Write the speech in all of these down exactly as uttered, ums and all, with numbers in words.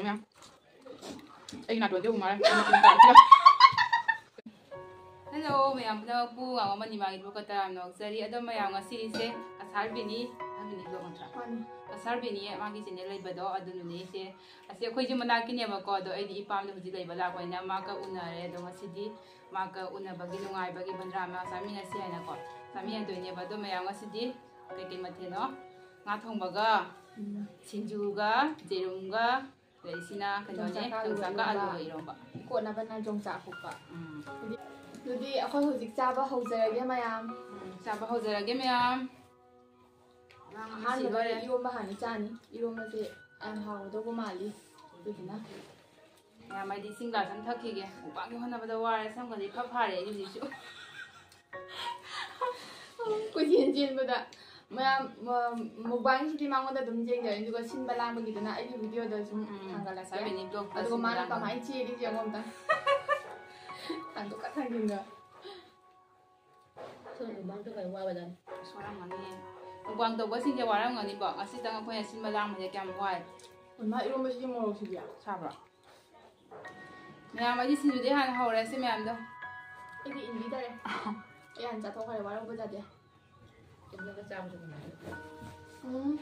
ꯑꯩꯒꯤ ꯅꯥꯇꯣꯟꯁꯦ ꯎ ꯃꯥꯜꯂꯦ꯫ Hello ꯃꯌꯥꯝ ꯄꯨꯝꯅꯃꯛꯄꯨ ꯉꯥꯡꯕ ꯃꯅꯤꯃꯥꯒꯤ ꯂꯣꯛꯀ ꯇꯔꯥꯝꯅ ꯑꯣꯛꯆꯔꯤ꯫ ꯑꯗꯣ ꯃꯌꯥꯝ ꯉꯁꯤꯁꯦ ꯀꯁꯥꯔꯕꯤꯅꯤ, ꯍꯥꯏꯕꯤꯅꯤ ꯕ꯭ꯂꯣꯛ ꯅꯠꯇ꯭ꯔꯥ? ꯃꯥꯅꯤ꯫ ꯀꯁꯥꯔꯕꯤꯅꯤ ꯃꯥꯒꯤ ꯆꯦꯅꯦꯜ ꯂꯩꯕꯗꯣ ꯑꯗꯨꯅꯅꯦ ꯏꯆꯦ꯫ ꯑꯁꯤ ꯑꯩꯈꯣꯏꯁꯦ ꯃꯅꯥꯛꯀꯤꯅꯦꯕꯀꯣ, ꯑꯗꯣ ꯑꯩꯗꯤ ꯏꯄꯥꯝꯗ ꯍꯧꯖꯤꯛ ꯂꯩꯕ ꯂꯥꯛꯄꯅꯤꯅ ꯃꯥꯒ ꯎꯅꯔꯦ꯫ ꯑꯗꯣ ꯉꯁꯤꯗꯤ ꯃꯥꯒ ꯎꯅꯕꯒꯤ ꯅꯨꯡꯉꯥꯏꯕꯒꯤ ꯕꯟꯗ꯭ꯔꯥ ꯑꯃ ꯆꯥꯃꯤꯟꯅꯁꯤ ꯍꯥꯏꯅꯀꯣ ꯆꯥꯃꯤꯟꯅꯗꯣꯏꯅꯦꯕ꯫ ꯑꯗꯣ ꯃꯌꯥꯝ ꯉꯁꯤꯗꯤ ꯀꯩꯀꯩ ꯃꯊꯦꯜꯅꯣ? ꯉꯥ ꯊꯣꯡꯕꯒ ꯎꯝ꯫ ꯁꯤꯡꯖꯨꯒ ꯌꯦꯔꯨꯝꯒ ꯑꯗꯩ ꯁꯤꯅ ꯀꯩꯅꯣꯅꯦ, ꯌꯣꯡꯆꯥꯛꯀ ꯑꯂꯨꯒ ꯌꯣꯡꯆꯥꯛꯀ ꯏꯔꯣꯝꯕ꯫ ꯑꯂꯨꯒ ꯏꯔꯣꯝꯕ꯫ ꯀꯣꯠꯅꯕꯅ ꯌꯣꯡꯆꯥꯛ ꯑꯐꯨꯠꯄ꯫ ꯎꯝ꯫ ꯑꯗꯨꯗꯤ ꯑꯩꯈꯣꯏ ꯍꯧꯖꯤꯛ ꯆꯥꯕ ꯍꯧꯖꯔꯒꯦ ꯃꯌꯥꯝ꯫ ꯎꯝ, ꯆꯥꯕ ꯍꯧꯖꯔꯒꯦ ꯃꯌꯥꯝ꯫ ꯅꯪ ꯉꯁꯤ ꯑꯍꯥꯟꯕꯗ ꯂꯣꯏꯔꯦ꯫ ꯏꯔꯣꯝꯕ ꯍꯥꯟꯅ ꯆꯥꯅꯤ꯫ ꯏꯔꯣꯝꯕꯁꯦ ꯌꯥꯝ ꯍꯥꯎꯒꯗꯧꯕ ꯃꯥꯜꯂꯤ꯫ ꯑꯗꯨꯗꯨꯅ ꯃꯌꯥꯝ ꯑꯩꯗꯤ ꯏꯁꯤꯡ ꯒ꯭ꯂꯥꯁ ꯑꯃ ꯊꯛꯈꯤꯒꯦ꯫ ꯃꯨꯛꯕꯥꯡꯒꯤ ꯍꯣꯠꯅꯕꯗ ꯋꯥꯔꯦ꯫ ꯁꯝꯒꯁꯦ ꯏꯐ ꯐꯥꯔꯦ ꯑꯩꯗꯤ ꯍꯧꯖꯤꯛꯁꯨ꯫ ꯀꯣꯏꯆꯦꯟ ꯆꯦꯟꯕꯗ ꯃꯌꯥꯝ, ꯃ-, ꯃꯨꯛꯕꯥꯡꯁꯤꯗꯤ ꯃꯉꯣꯟꯗ ꯑꯗꯨꯝ ꯌꯦꯡꯖꯔꯦ, ꯑꯗꯨꯒ ꯁꯤꯟꯕ ꯂꯥꯡꯕꯒꯤꯗꯨꯅ ꯑꯩꯒꯤ ꯚꯤꯗꯤꯑꯣꯗ ꯁꯨꯝ ꯎꯝ, ꯊꯥꯡꯒꯠꯂꯛꯀꯦ꯫ ꯀꯁꯥꯔꯕꯤꯅꯤ ꯕ꯭ꯂꯣꯛꯇ ꯑꯗꯨꯒ ꯁꯤꯟꯕ ꯃꯥꯅ ꯂꯥꯡꯕ꯫ ꯀꯃꯥꯏꯅ ꯆꯦꯜꯂꯤꯁꯦ ꯌꯦꯡꯉꯣ ꯑꯝꯇ꯫ ꯊꯥꯡꯗꯣꯛꯀ ꯊꯥꯡꯖꯤꯟꯒ꯫ ꯁꯣꯝ ꯃꯨꯛꯕꯥꯡ ꯇꯧꯕ ꯌꯥꯝ ꯋꯥꯕꯖꯥꯠꯅꯤ꯫ ꯑꯁ, ꯋꯥꯔꯝꯒꯅꯤ꯫ ꯃꯨꯛꯕꯥꯡ ꯇꯧꯕꯁꯤꯡꯁꯦ ꯋꯥꯔꯝꯒꯅꯤꯀꯣ꯫ ꯉꯁꯤꯇꯪ ꯑꯩꯈꯣꯏꯅ ꯁꯤꯟꯕ ꯂꯥꯡꯕꯁꯦ ꯀꯌꯥꯝ ꯋꯥꯏ꯫ ꯃꯥ ꯏꯔꯣꯝꯕꯁꯤꯗꯤ ꯃꯣꯔꯣꯛꯁꯤꯗꯤ꯫ ꯁꯥꯕ꯭ꯔꯣ? ꯃꯌꯥꯝ, ꯑꯩꯗꯤ ꯁꯤꯡꯖꯨꯗꯤ ꯍꯥꯟꯅ ꯍꯧꯔꯦ ꯁꯤ ꯃꯌꯥꯝꯗꯣ꯫ ꯑꯩꯗꯤ ꯏꯟꯕꯤꯗꯔꯦ꯫ ꯑꯩ ꯍꯥꯟꯅ ꯆꯥꯊꯣꯛꯈ꯭ꯔꯦ, ꯋꯥꯔꯧꯕ ꯌꯥꯗꯦ꯫ ꯏꯜꯂꯒ ꯆꯥꯕꯁꯨ ꯅꯨꯡꯉꯥꯏ꯫ ꯎꯝ꯫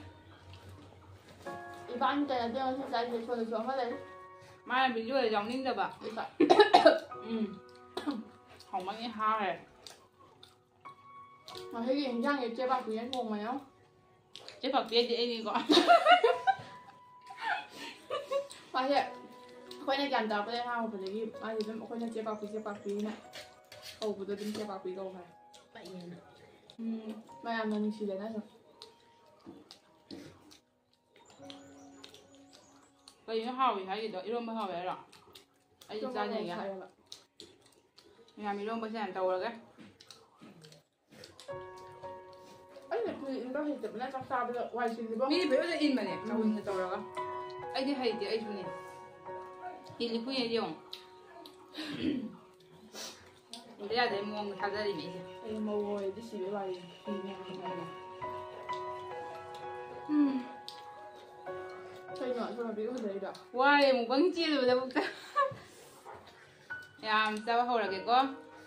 ꯏꯕꯥꯅꯤ ꯇꯔꯥꯗꯤ ꯉꯁꯤ ꯆꯥꯏꯁꯦ, ꯁꯣꯝꯗꯁꯨ ꯑꯃ ꯂꯩ꯫ ꯃꯥꯅ ꯚꯤꯗꯤꯑꯣꯗ ꯌꯥꯎꯅꯤꯡꯗꯕ꯫ ꯏꯕ꯫ ꯎꯝ꯫ ꯍꯥꯎꯃꯟꯒꯤ ꯍꯥꯔꯦ꯫ ꯉꯁꯤꯒꯤ ꯏꯟꯖꯥꯡꯁꯦ ꯆꯦꯕꯥꯛꯄꯤꯅ ꯊꯣꯡꯕꯅꯦ꯫ ꯆꯦꯕꯥꯛꯄꯤ ꯍꯥꯏꯗꯤ ꯑꯩꯅꯤꯀꯣ꯫ ꯃꯥꯁꯦ ꯑꯩꯈꯣꯏꯅ ꯒ꯭ꯌꯥꯟ ꯇꯥꯔꯛꯄꯗꯒꯤ, ꯑꯉꯥꯡ ꯑꯣꯏꯔꯛꯄꯗꯒꯤ ꯃꯥꯁꯦ ꯑꯗꯨꯝ ꯑꯩꯈꯣꯏꯅ ꯆꯦꯕꯥꯛꯄꯤ, ꯆꯦꯕꯥꯛꯄꯤꯅ ꯀꯧꯕꯗꯣ ꯑꯗꯨꯝ ꯆꯦꯕꯥꯛꯄꯤ ꯀꯧꯈ꯭ꯔꯦ꯫ ꯄꯛꯑꯦꯅ꯫ ꯎꯝ, ꯃꯌꯥꯝꯅ ꯅꯨꯡꯁꯤꯗꯅ ꯁꯨꯝ꯫ ꯀꯩꯅꯣ ꯍꯥꯎꯏ ꯍꯥꯏꯒꯤꯗꯣ? ꯏꯔꯣꯝꯕ ꯍꯥꯎꯏ ꯍꯥꯏꯔꯣ? ꯑꯩꯗꯤ ꯏꯔꯣꯝꯕ ꯆꯥꯅꯤꯡꯉꯦ꯫ ꯍꯥꯎꯏ ꯍꯥꯏꯔꯕ? ꯃꯌꯥꯝ ꯏꯔꯣꯝꯕꯁꯦ ꯍꯥꯟꯅ ꯇꯧꯔꯒꯦ꯫ ꯑꯩꯅ ꯐꯤ ꯏꯟꯕ ꯍꯩꯇꯕꯅ ꯆꯥꯛ ꯆꯥꯕꯗ ꯋꯥꯏ ꯆꯤꯜꯂꯤꯕꯣ꯫ ꯃꯤꯗꯤ ꯐꯖꯅ ꯏꯟꯕꯅꯦ, ꯎꯝ꯫ ꯆꯥꯎꯅ ꯇꯧꯔꯒ꯫ ꯑꯩꯗꯤ ꯍꯩꯇꯦ, ꯑꯩꯁꯨꯅꯦ꯫ ꯏꯜꯂꯤ ꯀꯨꯏꯅ ꯌꯦꯡꯉꯣ꯫ ꯏꯟꯗ ꯌꯥꯗꯦ ꯃꯑꯣꯡꯗ ꯊꯥꯖꯔꯤꯅꯦ ꯑꯩꯁꯦ꯫ ꯑꯩ ꯃꯧ ꯑꯣꯏꯔꯗꯤ ꯁꯤꯕꯩ ꯋꯥꯔꯤꯅꯤ꯫ ꯐꯤ ꯃꯌꯥꯝ ꯏꯟꯕꯗ꯫ ꯎꯝ꯫ ꯀꯩꯅꯣ? ꯋꯥꯔꯦ mukbang ꯆꯦꯜꯂꯨꯕꯗ ꯄꯨꯛꯇ꯫ ꯌꯥꯝ ꯆꯥꯕ ꯍꯧꯔꯒꯦꯀꯣ꯫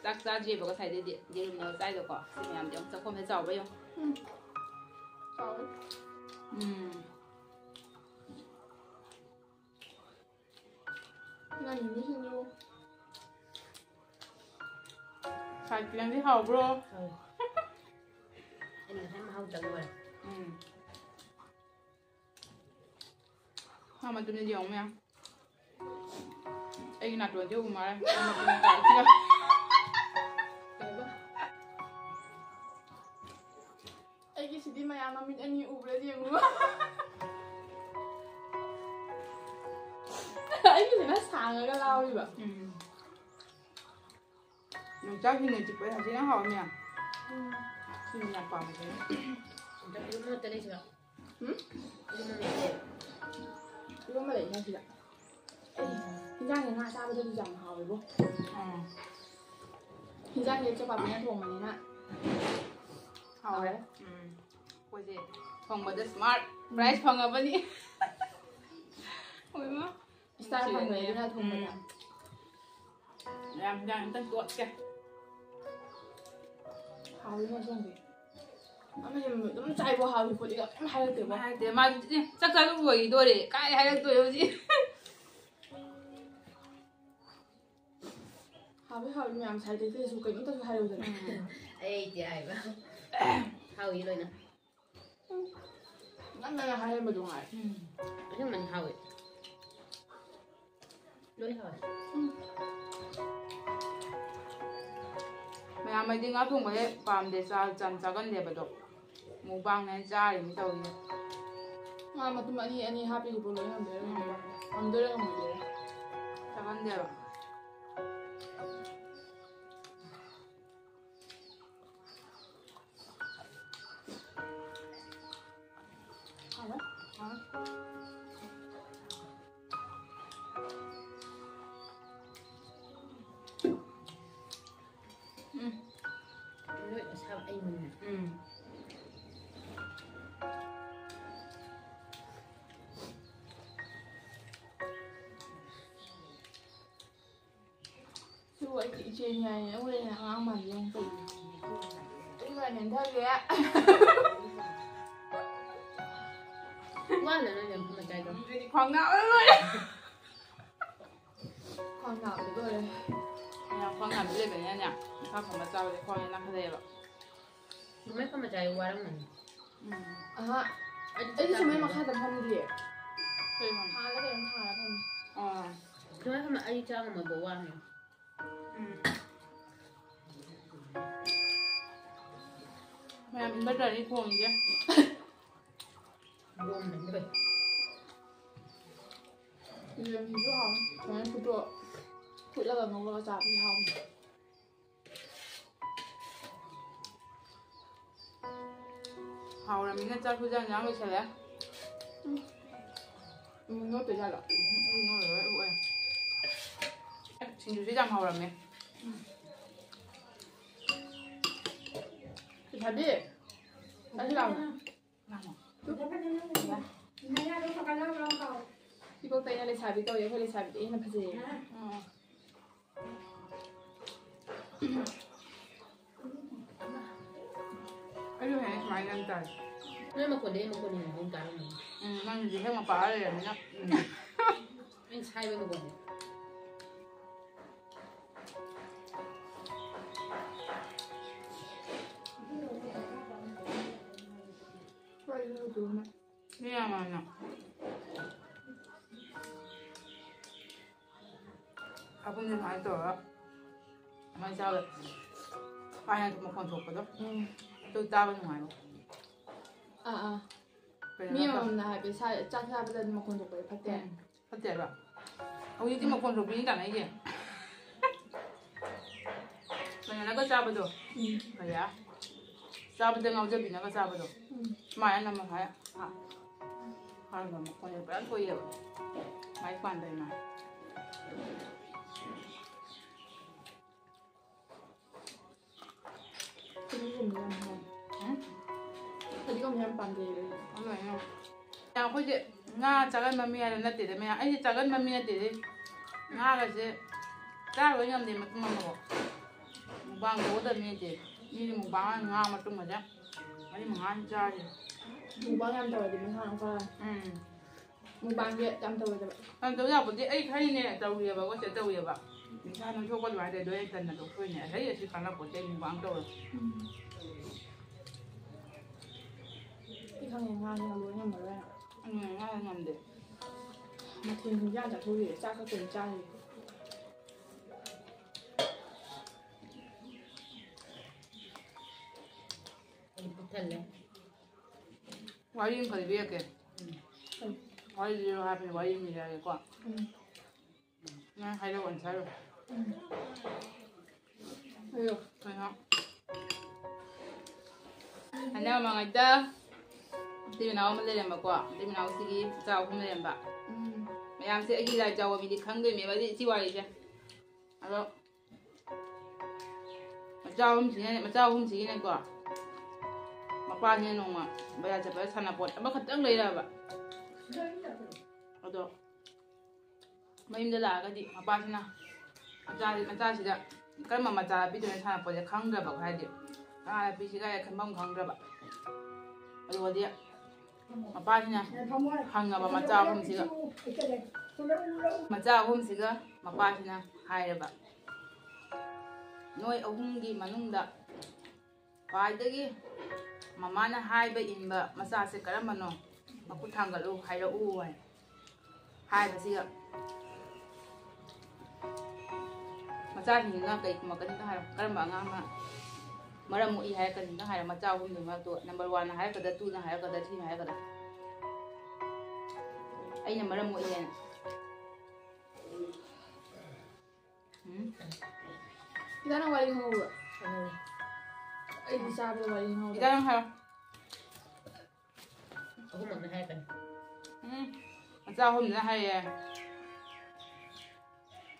ꯆꯥꯛ ꯆꯥꯗ꯭ꯔꯤꯕ ꯉꯁꯥꯏꯗꯩꯗꯤ꯫ ꯌꯦꯔꯨꯝꯅꯦꯕ ꯆꯥꯏꯗꯣꯀꯣ꯫ ꯁꯤ ꯃꯌꯥꯝꯗꯤ ꯌꯦꯡꯉꯨ, ꯆꯥꯛꯈꯣꯝꯁꯦ ꯆꯥꯎꯕ꯭ꯔꯥ ꯌꯦꯡꯉꯨ꯫ ꯎꯝ꯫ ꯆꯥꯎꯋꯦ꯫ ꯎꯝ꯫ ꯅꯪꯒꯤ ꯃꯤꯁꯤꯡꯗꯨ꯫ ꯁꯥꯏꯠ ꯈꯤꯇꯪꯗꯤ ꯍꯥꯎꯕ꯭ꯔꯣ? ꯍꯥꯎꯋꯦ꯫ ꯑꯩꯅ ꯉꯁꯥꯏ ꯃꯍꯥꯎ ꯇꯪ ꯂꯣꯏꯔꯦ꯫ ꯎꯝ꯫ ꯃꯥ ꯃꯇꯨꯝꯗꯤ ꯌꯦꯡꯉꯨ ꯃꯌꯥꯝ꯫ ꯑꯩꯒꯤ ꯅꯥꯇꯣꯟꯁꯦ ꯎ ꯃꯥꯜꯂꯦ꯫ ꯃꯥ ꯃꯇꯨꯝ ꯇꯥꯔꯛꯈꯤꯅ꯫ ꯑꯩꯒꯤꯁꯤꯗꯤ ꯃꯌꯥꯝ ꯃꯃꯤꯠ ꯑꯅꯤ ꯎꯕ꯭ꯔꯥ ꯌꯦꯡꯉꯨ꯫ ꯑꯩꯒꯤꯁꯤꯅ ꯁꯥꯡꯉꯒ ꯂꯥꯎꯔꯤꯕ꯫ ꯎꯝ꯫ ꯌꯣꯡꯆꯥꯛ ꯁꯤꯡꯖꯨ ꯆꯤꯛꯄ ꯌꯥꯝ ꯊꯤꯅ ꯍꯥꯎꯋꯦ ꯃꯌꯥꯝ꯫ ꯎꯝ꯫ ꯁꯤꯡꯖꯨ ꯌꯥꯝ ꯄꯥꯝꯃꯦ꯫ ꯑꯝꯇ ꯏꯔꯨꯝ ꯃꯔꯛꯇ ꯂꯩꯁꯤꯔꯣ? ꯎꯝ? ꯏꯔꯨꯝ ꯃꯔꯛꯇ ꯂꯩ꯫ ꯏꯔꯣꯝꯕ ꯂꯩꯅꯦ ꯁꯤꯗ꯫ ꯑꯩ ꯍꯤꯟꯖꯥꯡꯁꯦ ꯉꯥ ꯆꯥꯕꯗꯗꯤ ꯌꯥꯝ ꯍꯥꯎꯋꯦꯕꯣ꯫ ꯎꯝ꯫ ꯍꯤꯟꯖꯥꯡꯁꯦ ꯆꯄꯥꯛꯅ ꯊꯣꯡꯕꯅꯤꯅ ꯍꯥꯎꯔꯦ꯫ ꯎꯝ꯫ ꯑꯩꯈꯣꯏꯁꯦ ꯊꯣꯡꯕꯗ smart prize ꯐꯪꯉꯕꯅꯤ꯫ ꯍꯣꯏ, ꯃꯥ꯫ Star ꯐꯪꯉꯦ ꯑꯗꯨꯅ ꯊꯣꯡꯕꯗ꯫ ꯎꯝ꯫ ꯌꯥꯝ, ꯌꯥꯝ ꯑꯝꯇꯪ ꯇꯣꯠꯀꯦ꯫ ꯍꯥꯎꯋꯤ ꯃꯁꯣꯡꯗꯤ꯫ ꯑꯃ ꯌꯦꯡꯉꯨ, ꯑꯗꯨꯝ ꯆꯥꯏꯕꯣ, ꯍꯥꯎꯋꯤ ꯈꯣꯠꯂꯤꯒ ꯀꯩꯝ ꯍꯥꯏꯔꯛꯇꯦꯕꯣ꯫ ꯍꯥꯏꯔꯛꯇꯦ꯫ ꯃꯥꯗꯤ, "ꯑꯦ, ꯆꯥꯛ ꯆꯥꯕ ꯂꯣꯏꯈꯤꯗꯣꯔꯦ꯫ ꯀꯥꯏ ꯍꯥꯏꯔꯛꯇꯣꯏꯅꯣ ꯍꯧꯖꯤꯛ?" ꯍꯥꯎꯋꯤ, ꯍꯥꯎꯋꯤ ꯃꯌꯥꯝ ꯁꯥꯏꯗꯩ ꯀꯩꯁꯨ ꯀꯩꯅꯣꯝꯇꯁꯨ ꯍꯥꯏꯔꯨꯗꯅ꯫ ꯎꯝ꯫ ꯑꯩꯗꯤ ꯍꯥꯏꯕ꯫ ꯍꯥꯎꯋꯤ ꯂꯣꯏꯅ꯫ ꯅꯪꯅ ꯍꯥꯏꯔꯝꯕꯗꯣ ꯉꯥꯏ꯫ ꯎꯝ꯫ ꯑꯁꯦꯡꯕꯅꯤ ꯍꯥꯎꯋꯦ꯫ ꯂꯣꯏ ꯍꯥꯎꯋꯦ꯫ ꯎꯝ꯫ ꯃꯌꯥꯝ ꯑꯩꯗꯤ ꯉꯥ ꯊꯣꯡꯕꯁꯦ ꯄꯥꯝꯗꯦ, ꯆꯥ-, ꯌꯥꯝ ꯆꯥꯒꯟꯗꯦꯕ ꯑꯗꯣ꯫ Mukbangꯅꯦ ꯆꯥꯔꯤꯅꯤ ꯇꯧꯔꯤꯁꯦ꯫ ꯉꯥ ꯃꯇꯨꯝ ꯑꯅꯤ ꯑꯅꯤ ꯍꯥꯞꯄꯤꯁꯤꯕꯨ ꯂꯣꯏ ꯉꯝꯗꯣꯏꯔꯥ ꯉꯝꯃꯣꯏꯗꯣꯏꯔꯥ? ꯉꯝꯗꯣꯏꯔꯥ ꯉꯝꯃꯣꯏꯗꯣꯏꯔꯥ? ꯆꯥꯒꯟꯗꯦꯕ꯫ ꯍꯥꯎꯋꯦ? ꯍꯥꯎꯋꯦ꯫ ꯎꯝ꯫ ꯂꯣꯏ ꯑꯁꯥꯕ ꯑꯩ ꯃꯅꯝ꯫ ꯎꯝ꯫ ꯑꯩꯒꯤ ꯏꯆꯦꯅꯤ ꯍꯥꯏꯌꯦ, ꯑꯩꯉꯣꯟꯗ ꯍꯦꯟꯅ ꯑꯉꯥꯡ ꯃꯥꯜꯂꯤ ꯌꯦꯡꯉꯨ ꯀꯩꯅꯣ꯫ ꯑꯩꯒ ꯅꯦꯝꯊꯈ꯭ꯔꯦ꯫ ꯋꯥꯠꯂ ꯅꯣꯏꯅ ꯃꯐꯝ ꯃꯇꯥꯏꯗꯣ꯫ ꯑꯩꯗꯤ ꯈ꯭ꯋꯥꯡ ꯅꯥꯕꯅ ꯂꯣꯏꯔꯦ꯫ ꯈ꯭ꯋꯥꯡ ꯅꯥꯕꯗꯤ ꯂꯣꯏꯔꯦ꯫ ꯌꯥꯝ ꯈ꯭ꯋꯥꯡ ꯅꯥꯕꯤ ꯂꯩꯕꯅꯤꯅꯅꯦ, ꯏꯟꯁꯥꯡ ꯊꯣꯡꯕ ꯆꯥꯕꯁꯦ ꯈ꯭ꯋꯥꯡꯁꯦ ꯅꯥꯈꯠꯂꯛꯑꯦꯕ꯫ ꯅꯣꯏ ꯃꯐꯝ ꯃꯇꯥꯏ ꯋꯥꯔꯝꯒꯅꯤ꯫ ꯎꯝ꯫ ꯑꯍꯥ꯫ ꯑꯩꯗꯤ ꯑꯩꯗꯤ ꯁꯨꯃꯥꯏ ꯆꯥꯛ ꯃꯈꯥꯗ ꯐꯝꯗꯤꯌꯦ꯫ ꯀꯩꯅꯣ? ꯊꯥꯔ ꯀꯩꯅꯣꯝ ꯊꯥꯔ ꯐꯝꯃꯤ꯫ ꯑꯥ꯫ ꯁꯨꯃꯥꯏ ꯐꯝꯃ ꯑꯩ ꯆꯥ ꯉꯝꯃꯣꯏꯕ ꯋꯥꯡꯉꯦ꯫ ꯎꯝ꯫ ꯃꯌꯥꯝ inverter ꯅꯤ ꯈꯣꯡꯉꯤꯁꯦ꯫ ꯌꯣꯝꯅꯤꯡꯗ꯭ꯔꯦ꯫ ꯌꯦꯔꯨꯝꯁꯤꯁꯨ ꯍꯥꯎꯋꯤ꯫ ꯁꯨꯃꯥꯏꯅ ꯐꯨꯠꯇꯣꯛ-, ꯐꯨꯠꯂꯒ ꯉꯧꯔꯒ ꯆꯥꯕꯗꯤ ꯍꯥꯎꯕꯅꯤ꯫ ꯍꯥꯎꯔꯃꯤꯅ ꯆꯥꯛ ꯈꯨꯖꯥꯡ ꯌꯥꯝ ꯂꯣꯏꯁꯜꯂꯦ꯫ ꯎꯝ꯫ ꯎꯝ, ꯅꯣꯠꯇꯣꯏꯖꯥꯠꯂꯣ? ꯎꯝ, ꯑꯩ ꯅꯣꯠꯂꯔꯣꯏ, ꯑꯩ ꯑꯣꯏ꯫ ꯁꯤꯡꯖꯨꯁꯦ ꯌꯥꯝ ꯍꯥꯎꯔꯝꯃꯦ꯫ ꯂꯩꯁꯥꯕꯤ, ꯑꯁꯤ ꯂꯥꯛꯑꯣ꯫ ꯂꯥꯛꯑꯣ꯫ ꯏꯕꯣꯛꯇ ꯑꯩꯅ ꯂꯩꯁꯥꯕꯤ ꯀꯧꯏ, ꯑꯩꯈꯣꯏ ꯂꯩꯁꯥꯕꯤꯗꯤ ꯑꯩꯅ ꯐꯖꯩꯌꯦ꯫ ꯎꯝ꯫ ꯑꯩꯁꯨ ꯍꯌꯦꯡ ꯁꯨꯃꯥꯏꯅ ꯌꯥꯝ ꯇꯥꯏ꯫ ꯅꯣꯏ ꯃꯈꯣꯟꯗꯩ ꯑꯩ ꯃꯈꯣꯟ ꯍꯦꯟꯅ ꯍꯧꯅ ꯇꯥꯔꯝꯃꯅꯤ꯫ ꯎꯝ, ꯅꯪꯒꯤꯗꯤ ꯍꯦꯛ ꯃꯄꯥ ꯂꯩꯔꯃꯤꯅ꯫ ꯎꯝ꯫ ꯑꯩꯅ ꯁꯥꯏꯕ ꯃꯈꯣꯟꯗꯣ꯫ ꯃꯤ ꯌꯥꯝ ꯃꯥꯟꯅ꯫ ꯑꯍꯨꯝꯁꯦ ꯁꯨꯃꯥꯏꯅ ꯇꯧꯔꯒ ꯁꯨꯃꯥꯏꯅ ꯆꯥꯕ꯫ ꯁꯨꯃꯥꯏꯅ ꯃꯈꯣꯟ ꯊꯣꯛꯄꯗꯣ꯫ ꯎꯝ꯫ ꯑꯗꯨ ꯇꯥꯕ ꯅꯨꯡꯉꯥꯏꯕ꯫ ꯑꯥ, ꯑꯥ꯫ ꯀꯩꯅꯣ ꯃꯤ ꯅꯠꯇꯕ꯫ ꯑꯃꯃꯝꯅ ꯍꯥꯏꯕꯗꯤ ꯁꯥ-, ꯆꯥꯛ ꯆꯥꯕꯗ ꯃꯈꯣꯟ ꯊꯣꯛꯄꯗꯤ ꯐꯠꯇꯦ꯫ ꯎꯝ꯫ ꯐꯠꯇꯦꯕ꯫ ꯍꯧꯖꯤꯛꯇꯤ ꯃꯈꯣꯟ ꯊꯣꯛꯄꯤꯅꯤ ꯇꯥꯟꯅꯩꯁꯦ꯫ ꯀꯩꯅꯣꯅꯒ ꯆꯥꯕꯗꯣ꯫ ꯎꯝ꯫ ꯀꯌꯥ? ꯆꯥꯕꯗ ꯉꯥꯎꯖꯕꯤꯅꯒ ꯆꯥꯕꯗꯣ꯫ ꯎꯝ꯫ ꯁꯨꯃꯥꯏꯅ ꯅꯝꯃ ꯍꯥꯏ꯫ ꯑꯥ꯫ ꯍꯥꯟꯅ ꯃꯈꯣꯟꯁꯦ ꯄꯨꯔꯥ ꯊꯣꯛꯑꯦꯕ꯫ ꯃꯥꯏ ꯄꯥꯟꯗꯩ ꯃꯥ꯫ ꯐꯗꯤꯒꯣꯝꯗꯤ ꯌꯥꯝ ꯍꯥꯎꯋꯦ꯫ ꯎꯝ? ꯐꯗꯤꯒꯣꯝ ꯌꯥꯝ ꯄꯥꯝꯖꯩꯌꯦ ꯑꯩ꯫ ꯑꯗꯨꯃꯥꯏꯅ꯫ ꯑꯩꯈꯣꯏꯁꯦ ꯉꯥ ꯆꯥꯒꯟꯕ ꯃꯤ ꯍꯥꯏꯅ ꯅꯠꯇꯦꯗ, ꯃꯌꯥꯝ꯫ ꯑꯩꯁꯦ ꯆꯥꯒꯟꯕ ꯃꯤ ꯅꯠꯇꯦꯗ꯫ ꯉꯥꯒꯁꯦ ꯆꯥꯔꯣꯏ ꯉꯝꯗꯦ ꯃꯇꯨꯝ ꯑꯃꯐꯥꯎ꯫ ꯃꯨꯛꯕꯥꯡ ꯇꯧꯒꯗꯕꯅꯤ ꯏꯆꯦ꯫ ꯃꯤꯗꯤ ꯃꯨꯛꯕꯥꯡ ꯉꯥ ꯃꯇꯨꯝꯒꯁꯦ ꯃꯔꯤ ꯃꯉꯥꯅꯤ ꯆꯥꯔꯤ꯫ ꯃꯨꯛꯕꯥꯡ ꯌꯥꯝ ꯇꯧꯔꯗꯤ ꯃꯁꯥ ꯌꯥꯝ ꯐꯔꯦ꯫ ꯎꯝ꯫ ꯃꯨꯛꯕꯥꯡꯁꯦ ꯌꯥꯝ ꯇꯧꯔꯣꯏꯗꯕ꯫ ꯌꯥꯝ ꯇꯧ ꯌꯥꯄꯣꯠꯇꯦ꯫ ꯑꯩ ꯈꯔꯤꯅꯦ ꯇꯧꯔꯤꯑꯕꯀꯣ, ꯆꯦ ꯇꯧꯔꯤꯑꯕ꯫ ꯏꯁꯥ ꯅꯣꯏꯊꯣꯛꯄ ꯑꯗꯨꯃꯥꯏꯅ ꯇꯧꯔꯤꯗꯣ ꯑꯩ ꯇꯟꯅ ꯇꯣꯛꯊꯣꯛꯏꯅꯦ꯫ ꯑꯗꯩ ꯑꯁꯤ ꯀꯥꯟꯅꯄꯣꯠꯇꯦ ꯃꯨꯛꯕꯥꯡ ꯇꯧꯔ꯫ ꯎꯝ꯫ ꯑꯩ ꯈꯪꯉꯦ, ꯉꯥꯁꯦ ꯂꯣꯏ ꯉꯝꯃꯔꯣꯏ꯫ ꯎꯝ, ꯉꯥ ꯉꯝꯗꯦ꯫ ꯃꯊꯦꯜ ꯍꯤꯟꯖꯥꯡ ꯆꯥꯊꯣꯛꯏꯁꯦ ꯆꯥꯛ ꯈꯛꯇꯅꯤ ꯆꯥꯔꯤꯁꯦ꯫ ꯑꯩ ꯄꯨꯛ ꯊꯜꯂꯦ꯫ ꯋꯥꯔꯤ ꯑꯃꯈꯛ ꯂꯤꯕꯤꯔꯛꯀꯦ꯫ ꯎꯝ꯫ ꯋꯥꯔꯤ ꯂꯤꯔꯣ ꯍꯥꯏꯕꯅꯤ, ꯋꯥꯔꯤ ꯑꯃ ꯂꯤꯔꯛꯑꯒꯦꯀꯣ꯫ ꯎꯝ꯫ ꯅꯪ ꯍꯥꯏꯔꯛꯑꯣ, answer ꯍꯥꯏꯔꯣ꯫ ꯎꯝ꯫ ꯍꯥꯏꯔꯣ꯫ ꯀꯩꯅꯣ? ꯊꯥꯏꯅ ꯃꯃꯥꯡꯉꯩꯗ ꯏꯆꯤꯜ ꯏꯅꯥꯎ ꯑꯃ ꯂꯩꯔꯝꯕꯀꯣ, ꯏꯆꯤꯜ ꯏꯅꯥꯎꯁꯤꯒꯤ ꯃꯆꯥ ꯑꯍꯨꯝ ꯂꯩꯔꯝꯕ꯫ ꯎꯝ꯫ ꯃꯌꯥꯝꯁꯦ ꯑꯩꯒꯤ ꯂꯥꯏ ꯆꯥꯎꯕ ꯃꯤꯗꯤ ꯈꯪꯗꯣꯏꯅꯦꯕ, ꯁꯤ ꯋꯥꯔꯤꯁꯦ꯫ ꯑꯗꯣ ꯃꯆꯥ ꯑꯍꯨꯝꯁꯤꯅꯅꯦ, ꯃꯆꯥ ꯑꯍꯨꯝꯁꯤꯒꯤꯅꯦꯀꯣ, ꯃꯄꯥꯁꯤꯅ ꯅꯣꯡꯃ ꯕꯖꯥꯔ ꯆꯠꯄꯗ ꯁꯥꯟꯅꯄꯣꯠ ꯑꯃꯈꯛꯇꯪ ꯂꯩꯔꯛꯑꯕ꯫ ꯑꯗꯣ ꯃꯌꯨꯝꯗ ꯂꯥꯛꯑꯒꯗꯤ ꯃꯄꯥꯁꯤꯅ ꯃꯆꯥ-, ꯃꯆꯥꯁꯤꯗ ꯀꯔꯝꯕ ꯃꯆꯥ ꯄꯤꯗꯣꯏꯅꯣ ꯁꯥꯟꯅꯄꯣꯠꯁꯦ ꯈꯪꯗ꯭ꯔꯕ, ꯍꯥꯏꯗꯤ ꯀꯅꯥꯗ ꯄꯤꯁꯤꯒꯦ ꯈꯟꯐꯝ ꯈꯪꯗ꯭ꯔꯕ꯫ ꯑꯗꯨꯒꯗꯤ ꯃꯄꯥꯁꯤꯅ ꯍꯪꯉꯕ ꯃꯆꯥ ꯑꯍꯨꯝꯁꯤꯒ, ꯃꯆꯥ ꯑꯍꯨꯝꯁꯤꯒ ꯃꯄꯥꯁꯤꯅ ꯍꯥꯏꯔꯕ, "ꯅꯣꯏ ꯑꯍꯨꯝꯒꯤ ꯃꯅꯨꯡꯗ ꯈ꯭ꯋꯥꯏꯗꯒꯤ ꯃꯃꯥꯅ ꯍꯥꯏꯕ ꯏꯟꯕ ꯃꯆꯥꯁꯦ ꯀꯔꯝꯕꯅꯣ? ꯃꯈꯨꯠ ꯊꯥꯡꯒꯠꯂꯨ, ꯍꯥꯏꯔꯛꯎ" ꯍꯥꯏ꯫ ꯍꯥꯏꯕꯁꯤꯒ ꯃꯆꯥꯁꯤꯡꯁꯤꯅ ꯀꯩ ꯈꯨꯝꯃꯛꯀꯅꯤ ꯑꯝꯇ ꯍꯥꯏꯔꯣ? ꯀꯔꯝꯕ ꯑꯉꯥꯡꯅ ꯃꯔꯝ ꯃꯣꯛꯏ ꯍꯥꯏꯔꯛꯀꯅꯤ? ꯑꯝꯇ ꯍꯥꯏꯔꯣ, ꯃꯆꯥ ꯑꯍꯨꯝꯗꯨꯒꯤ ꯃꯔꯛꯇ number one ꯍꯥꯏꯔꯛꯀꯗ꯭ꯔꯥ, two ꯍꯥꯏꯔꯛꯀꯗ꯭ꯔꯥ, three ꯍꯥꯏꯔꯛꯀꯗ꯭ꯔꯥ? ꯑꯩꯅ ꯃꯔꯝ ꯃꯣꯛꯏ ꯍꯥꯏꯅ꯫ ꯎꯝ? ꯈꯤꯇꯪ ꯋꯥꯔꯤ ꯉꯥꯡꯍꯧꯕ꯭ꯔꯣ? ꯎꯝ꯫ ꯑꯩꯗꯤ ꯆꯥꯕꯗ ꯋꯥꯔꯤ ꯉꯥꯡꯍꯧꯗꯦ꯫ ꯈꯤꯇꯪ ꯍꯥꯏꯔꯣ꯫ ꯑꯍꯨꯝꯃꯛꯅ ꯍꯥꯏꯔꯛꯀꯅꯤ꯫ ꯎꯝ, ꯃꯆꯥ ꯑꯍꯨꯝꯗꯨꯅ ꯍꯥꯏꯌꯦ,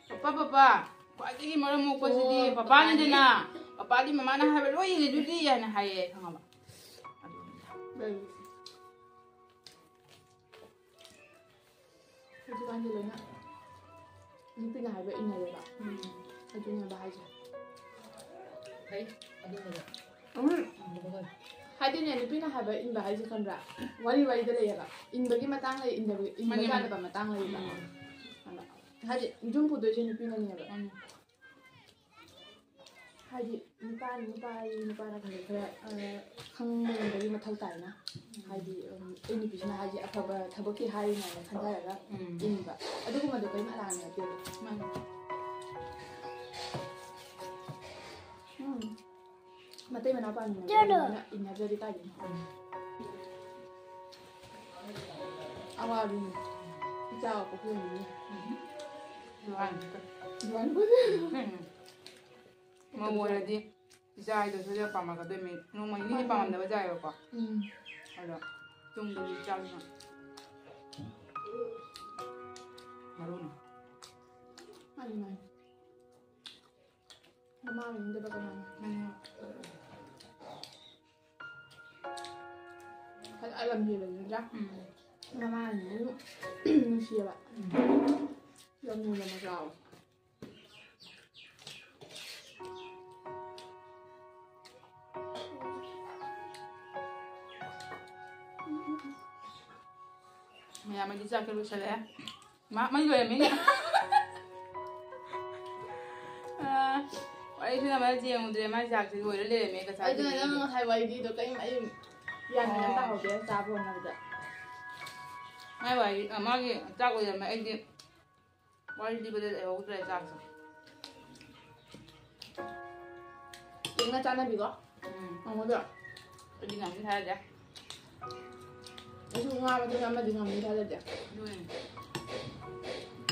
"ꯄꯄꯥ, ꯄꯄꯥ, ꯈ꯭ꯋꯥꯏꯗꯒꯤ ꯃꯔꯝ ꯃꯣꯛꯄꯁꯤꯗꯤ ꯑꯣ, ꯄꯄꯥꯅꯤꯗꯅ, ꯄꯄꯥꯗꯤ ꯃꯃꯥꯅ ꯍꯥꯏꯕ ꯂꯣꯏ ꯏꯜꯂꯤꯗꯨꯗꯤ" ꯍꯥꯏꯅ ꯍꯥꯏꯌꯦ, ꯈꯪꯉꯕ? ꯑꯗꯨꯅꯤꯗ꯫ ꯎꯝ꯫ ꯍꯧꯖꯤꯛꯀꯥꯟꯗꯤ ꯂꯣꯏꯅ ꯅꯨꯄꯤꯅ ꯍꯥꯏꯕ ꯏꯟꯅꯔꯦꯕ꯫ ꯎꯝ꯫ ꯑꯗꯨꯅꯦꯕ ꯍꯥꯏꯁꯦ꯫ ꯐꯩ꯫ ꯑꯗꯨꯝꯕꯗꯣ꯫ ꯎꯝ꯫ ꯇꯝꯕꯗꯣ ꯐꯩ꯫ ꯍꯥꯏꯗꯤꯅꯦ, ꯅꯨꯄꯤꯅ ꯍꯥꯏꯕ ꯏꯟꯕ ꯍꯥꯏꯁꯦ ꯈꯪꯕ꯭ꯔꯥ? ꯋꯥꯔꯤ ꯋꯥꯔꯤꯗ ꯂꯩꯌꯦꯕ꯫ ꯏꯟꯕꯒꯤ ꯃꯇꯥꯡ ꯂꯩ, ꯏꯟꯗꯕ, ꯏꯟꯕ ꯃꯥꯅꯤ, ꯃꯥꯅꯤ꯫ ꯌꯥꯗꯕ ꯃꯇꯥꯡ ꯂꯩꯌꯦꯕ꯫ ꯎꯝ꯫ ꯑꯗ ꯍꯥꯏꯗꯤ ꯌꯨꯝ ꯄꯨꯗꯣꯏꯁꯦ ꯅꯨꯄꯤꯅꯅꯦꯕ꯫ ꯎꯝ꯫ ꯍꯥꯏꯗꯤ ꯅꯨꯄꯥ, ꯅꯨꯄꯥꯒꯤ, ꯅꯨꯄꯥꯅ ꯈꯔ, ꯈꯔ, ꯑ, ꯈꯪꯕ ꯉꯝꯕꯒꯤ ꯃꯊꯧ ꯇꯥꯏꯅ꯫ ꯍꯥꯏꯗꯤ, ꯎꯝ, ꯑꯩ ꯅꯨꯄꯤꯁꯤꯅ ꯍꯥꯏꯁꯦ ꯑꯐꯕ ꯊꯕꯛꯀꯤ ꯍꯥꯏꯔꯤꯅꯦꯅ ꯈꯟꯖꯔꯒ ꯎꯝ꯫ ꯏꯟꯕ꯫ ꯑꯗꯨꯒꯨꯝꯕꯗꯣ ꯀꯔꯤꯝ ꯑꯔꯥꯟꯕ ꯅꯠꯇꯦꯕ꯫ ꯃꯥꯅꯤ꯫ ꯎꯝ꯫ ꯃꯇꯩ ꯃꯅꯥꯎ ꯄꯥꯟꯃꯤꯟꯅꯕ ꯆꯠꯂꯣ꯫ ꯑꯗꯨꯃꯥꯏꯅ ꯏꯟꯅꯗ꯭ꯔꯗꯤ ꯀꯥꯏꯗꯩꯅꯣ? ꯑꯋꯥꯕꯤꯅꯤ꯫ ꯏꯆꯥ ꯄꯣꯛꯄꯤꯅꯤ꯫ ꯎꯝ꯫ ꯃꯥꯅꯤ꯫ ꯑꯗꯨꯃꯥꯏꯅ ꯎꯝ꯫ ꯃꯧ ꯑꯣꯏꯔꯗꯤ ꯏꯆꯥ ꯍꯥꯏꯗꯣ ꯁꯣꯏꯗꯅ ꯄꯥꯝꯃꯛꯀꯗꯣꯏꯅꯤ꯫ ꯅꯣꯡꯃ ꯅꯤꯅꯤ ꯄꯥꯝꯃꯝꯗꯕꯁꯨ ꯌꯥꯏꯑꯕꯀꯣ꯫ ꯎꯝ꯫ ꯑꯗꯣ ꯇꯨꯡꯗꯗꯤ ꯏꯆꯥꯁꯤꯅ ꯃꯔꯨꯅꯤ꯫ ꯃꯥꯅꯤ, ꯃꯥꯅꯤ꯫ ꯃꯃꯥ ꯑꯣꯏꯅꯤꯡꯗꯕ ꯀꯅꯥꯅꯣ? ꯎꯝ꯫ ꯐꯖꯅ ꯂꯝ ꯍꯦꯜꯂꯦ ꯅꯠꯇ꯭ꯔꯥ? ꯎꯝ꯫ ꯃꯃꯥꯅꯤꯅ ꯑꯗꯨꯝ ꯅꯨꯡꯁꯤꯌꯦꯕ꯫ ꯂꯝ ꯍꯦꯜꯂꯦ ꯃꯆꯥ꯫ ꯃꯌꯥꯝ ꯑꯩꯗꯤ ꯆꯥꯛꯁꯦ ꯂꯣꯏꯁꯜꯂꯛꯑꯦ꯫ ꯃꯥ ꯃꯩ ꯂꯣꯏꯔꯝꯃꯤꯅꯦ꯫ ꯑꯥ, ꯋꯥꯔꯤ ꯁꯥꯟꯅꯕ ꯌꯦꯡꯉꯨꯗ꯭ꯔꯦ, ꯃꯥꯏ ꯆꯥꯛꯁꯦ ꯂꯣꯏꯔ ꯂꯩꯔꯝꯃꯦ ꯉꯁꯥꯏ꯫ ꯑꯗꯨꯅ ꯅꯪ ꯉꯁꯥꯏ ꯋꯥꯔꯤꯗꯣ ꯀꯔꯤꯝ ꯑꯩ ꯒ꯭ꯌꯥꯟ ꯃꯦꯟ ꯑꯃ ꯇꯥꯍꯧꯗꯦ ꯆꯥꯕ ꯍꯣꯠꯅꯕꯗ꯫ ꯃꯥꯏ ꯋꯥꯔꯤ, ꯑ, ꯃꯥꯒꯤ ꯆꯥꯛ ꯂꯣꯏꯔꯝꯃꯦ, ꯑꯩꯗꯤ ꯋꯥꯔꯤ ꯂꯤꯕꯗ ꯂꯩꯍꯧꯗ꯭ꯔꯦ ꯆꯥꯛꯁꯦ꯫ ꯌꯦꯡꯅ ꯆꯥꯟꯅꯕꯤꯀꯣ꯫ ꯎꯝ꯫ ꯉꯝꯒꯗ꯭ꯔꯣ? ꯑꯩꯗꯤ ꯉꯝꯅꯤ ꯊꯥꯖꯗꯦ꯫ ꯑꯩꯁꯨ ꯉꯥ ꯃꯇꯨꯝ ꯑꯃꯗꯤ ꯉꯝꯅꯤ ꯊꯥꯖꯗꯦ꯫ ꯑꯗꯨꯅꯤ꯫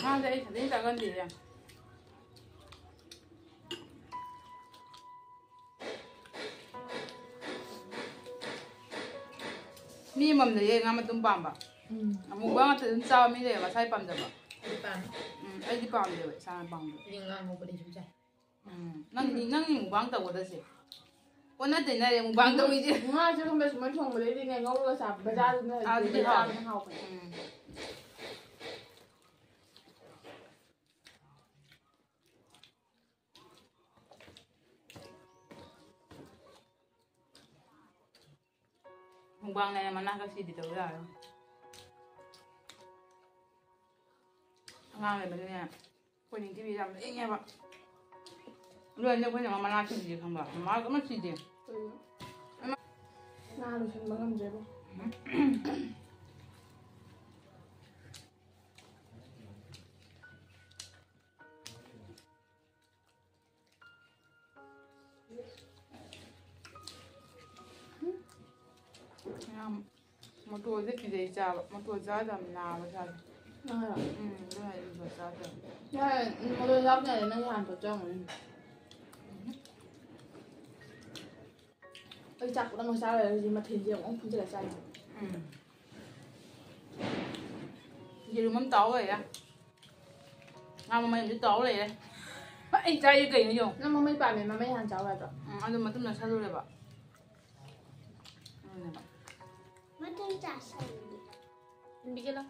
ꯉꯥꯁꯦ ꯑꯩ ꯁꯥꯊꯤꯅ ꯆꯥꯒꯟꯗꯦꯌꯦ꯫ ꯃꯤ ꯑꯃꯃꯝ ꯂꯩꯌꯦ ꯉꯥ ꯃꯇꯨꯝ ꯄꯥꯝꯕ꯫ ꯎꯝ꯫ ꯑꯃꯨꯕ ꯉꯥꯛꯇ ꯑꯗꯨꯝ ꯆꯥꯕ ꯃꯤ ꯂꯩꯌꯦꯕ, ꯃꯁꯥꯒꯤ ꯄꯥꯝꯖꯕ꯫ ꯑꯩꯗꯤ ꯄꯥꯝꯃꯦ꯫ ꯎꯝ, ꯑꯩꯗꯤ ꯄꯥꯝꯗꯦꯕ, ꯏꯁꯥꯅ ꯄꯥꯝꯗꯦ꯫ ꯑꯩꯗꯤ ꯉꯥ ꯉꯧꯕꯗꯤ ꯁꯨꯝ ꯆꯥꯏ꯫ ꯎꯝ, ꯅꯪ, ꯅꯪ ꯃꯨꯛꯕꯥꯡ ꯇꯧꯒꯗ꯭ꯔꯁꯦ? ꯑꯣꯟꯅ ꯇꯩꯅꯔꯦ ꯃꯨꯛꯕꯥꯡ ꯇꯧꯔꯤꯁꯦ꯫ ꯉꯥꯁꯦ ꯈꯪꯕ꯭ꯔꯥ, ꯁꯨꯃꯥꯏꯅ ꯊꯣꯡꯕꯗꯩꯗꯤꯅꯦ, ꯉꯧꯔꯒ ꯆꯥꯕ, ꯕꯖꯥꯔꯗꯅ ꯑꯗꯨꯗꯤ ꯆꯥꯕꯅ ꯍꯥꯎꯋꯦ꯫ ꯍꯥꯎꯕꯅꯦ꯫ ꯎꯝ꯫ ꯃꯨꯛꯕꯥꯡ ꯂꯩꯔꯦ, ꯃꯅꯥ ꯀꯛꯁꯤꯗꯤ ꯇꯧ ꯌꯥꯔꯣꯏ꯫ ꯑꯉꯥꯡ ꯂꯩꯕꯅꯤꯅꯦ, ꯑꯩꯈꯣꯏ ꯅꯤꯡꯊꯤꯕꯤ ꯌꯥꯝ ꯂꯦꯡꯉꯦꯕ꯫ ꯑꯗꯨ ꯑꯣꯏꯔꯗꯤ ꯑꯩꯈꯣꯏꯅ ꯃꯅꯥ ꯁꯤꯗꯤ ꯈꯪꯕ, ꯃꯃꯥ ꯑꯃ ꯁꯤꯗꯤ꯫ ꯀꯩꯅꯣ? ꯅꯥ ꯂꯣꯏꯁꯤꯟꯕ ꯉꯝꯗ꯭ꯔꯦꯕꯣ꯫ ꯌꯥꯝ ꯃꯣꯇꯣꯔꯁꯦ ꯀꯤꯖꯩ ꯆꯥꯕ꯫ ꯃꯣꯇꯣꯔ ꯆꯥꯗꯕ ꯅꯥꯕ ꯁꯥꯗꯣ꯫ ꯅꯪꯔꯣ? ꯎꯝ, ꯑꯗꯨꯅ ꯑꯩ ꯃꯣꯇꯣꯔ ꯆꯥꯗꯕ꯫ ꯌꯥꯔꯦ, ꯃꯣꯇꯣꯔ ꯆꯥꯕ ꯌꯥꯔꯦ, ꯅꯪ ꯍꯥꯟꯅ ꯆꯥꯔꯝꯒꯅꯤ꯫ ꯑꯩ ꯆꯥꯛ ꯄꯨꯝꯅꯃꯛ ꯆꯥꯔꯣꯏ, ꯍꯧꯖꯤꯛ ꯃꯊꯦꯜꯁꯦ ꯑꯃꯨꯛ ꯄꯨꯟꯁꯤꯜꯂ ꯆꯥꯏꯅꯦ꯫ ꯎꯝ꯫ ꯌꯦꯔꯨꯝ ꯑꯃ ꯇꯥꯎ ꯂꯩꯔꯦ꯫ ꯉꯥ ꯃꯃꯩ ꯑꯃꯁꯨ ꯇꯥꯎ ꯂꯩꯔꯦ꯫ ꯑꯩ ꯆꯥꯏꯁꯦ ꯀꯩꯅꯣ ꯌꯦꯡꯉꯣ꯫ ꯅꯪ ꯃꯃꯩ ꯄꯥꯝꯃꯦ, ꯃꯃꯩ ꯍꯥꯟꯅ ꯆꯥꯎ ꯌꯥꯗ꯭ꯔꯣ? ꯎꯝ, ꯑꯗꯨ ꯃꯇꯨꯝ ꯅꯁꯜꯂꯨꯔꯦꯕ꯫ ꯑꯗꯨꯅꯦꯕ꯫ ꯃꯇꯨꯝ ꯆꯥꯁꯜꯂꯨ꯫ ꯌꯦꯡꯕꯤꯒꯦ ꯂꯥꯎ꯫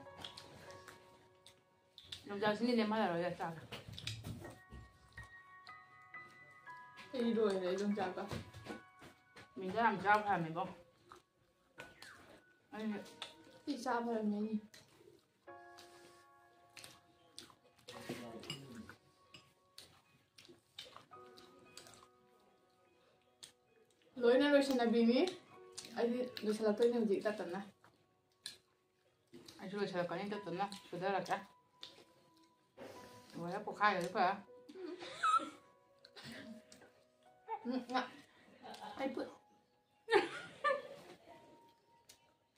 ꯌꯣꯡꯆꯥꯛꯁꯤꯅꯤ ꯂꯦꯝꯍꯜꯂꯔꯣꯏꯗ ꯆꯥꯒꯦ꯫ ꯑꯩ ꯂꯣꯏꯔꯦ ꯌꯣꯡꯆꯥꯛꯀ꯫ ꯃꯤꯗ ꯌꯥꯝ ꯆꯥꯕ ꯐꯔꯝꯃꯦꯀꯣ꯫ ꯑꯩ ꯁꯤ ꯆꯥ ꯐꯔꯝꯃꯦ ꯑꯩ꯫ ꯂꯣꯏꯅ ꯂꯣꯏꯁꯟꯅꯕꯤꯅꯤ꯫ ꯑꯩꯗꯤ ꯂꯣꯏꯁꯜꯂꯛꯇꯣꯏꯅꯦ ꯍꯧꯖꯤꯛ ꯇꯞ ꯇꯞꯅ꯫ ꯑꯩꯁꯨ ꯂꯣꯏꯁꯜꯂꯛꯀꯅꯤ ꯇꯞ ꯇꯞꯅ ꯁꯨꯊꯔꯛꯀꯦ꯫ ꯂꯣꯏꯔꯦ, ꯄꯣꯛꯈꯥꯏꯈ꯭ꯔꯗꯤ ꯐꯔꯦ꯫ ꯎꯝ, ꯉꯥ-, ꯑꯩ ꯄꯨ-,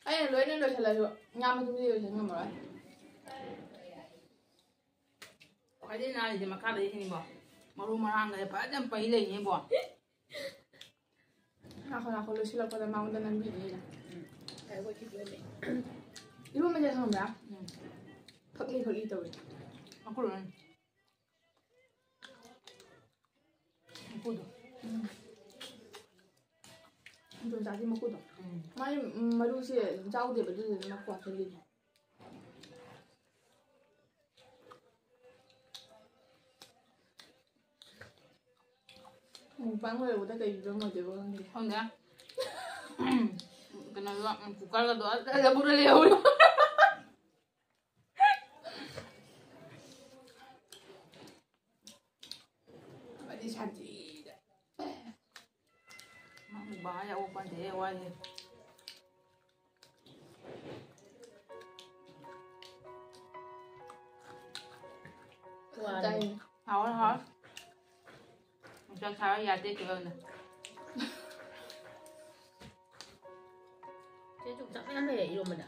ꯑꯩꯅ ꯂꯣꯏꯅ ꯂꯣꯏꯁꯜꯂꯁꯨ ꯉꯥ ꯃꯇꯨꯝꯗꯤ ꯂꯣꯏꯁꯟ ꯉꯝꯃꯔꯣꯏ꯫ ꯈ꯭ꯋꯥꯏꯗꯩ ꯅꯥꯜꯂꯤꯁꯦ ꯃꯈꯥꯗꯩꯁꯤꯅꯤꯀꯣ꯫ ꯃꯔꯨ ꯃꯔꯥꯡꯒꯁꯦ ꯐꯖꯅ ꯄꯩ ꯂꯩꯅꯤꯕꯣ꯫ ꯉꯥꯏꯈꯣ, ꯉꯥꯏꯈꯣ, ꯂꯣꯏꯁꯤꯜꯂꯛꯄꯗ ꯃꯉꯣꯟꯗ ꯅꯝꯕꯤꯒꯦ ꯑꯩꯅ꯫ ꯎꯝ꯫ ꯏꯔꯣꯟꯕꯁꯦ ꯈꯪꯕ꯭ꯔꯥ? ꯎꯝ꯫ ꯐꯛꯂꯤ ꯐꯛꯂꯤ ꯇꯧꯋꯦ꯫ ꯃꯀꯨ ꯂꯣꯏ꯫ ꯃꯀꯨꯗꯣ꯫ ꯎꯝ꯫ ꯌꯣꯡꯆꯥꯛꯀꯤ ꯃꯀꯨꯗꯣ꯫ ꯎꯝ꯫ ꯃꯥꯏ, ꯎꯝ, ꯃꯔꯨꯁꯦ ꯆꯥꯎꯗꯦꯕ, ꯑꯗꯨꯗꯨꯅ ꯃꯀꯨ ꯍꯥꯞꯆꯜꯂꯤꯅꯦ꯫ ꯃꯨꯛꯕꯥꯡ ꯂꯣꯏꯔꯛꯄꯗ ꯀꯩ ꯐꯤꯕꯝ ꯑꯣꯏꯗꯣꯏꯕ ꯈꯪꯗꯦ꯫ ꯈꯪꯗꯦ꯫ ꯀꯩꯅꯣꯗꯣ, ꯎꯝ, ꯀꯨꯀꯔꯒꯗꯣ ꯑꯗ ꯄꯨꯔ ꯂꯩꯍꯧꯔꯦ꯫ ꯑꯃꯗꯤ ꯁꯥꯟꯇꯤꯗ꯫ ꯃꯥ ꯃꯨꯛꯕꯥꯡ ꯍꯥꯏꯁꯦ ꯑꯋꯣꯛꯄ ꯅꯠꯇꯦꯍꯦ, ꯋꯥꯏꯍꯦ꯫ ꯋꯥꯔꯦ꯫ ꯍꯥꯎꯔꯦ, ꯍꯥꯎꯔꯦ꯫ ꯌꯣꯡꯆꯥꯛ ꯊꯥꯕ ꯌꯥꯗꯦ ꯀꯩꯗꯧꯅꯤ? ꯆꯦ, ꯌꯣꯡꯆꯥꯛ ꯃꯌꯥꯝ ꯂꯩꯔꯦ ꯏꯔꯣꯝꯕꯗ꯫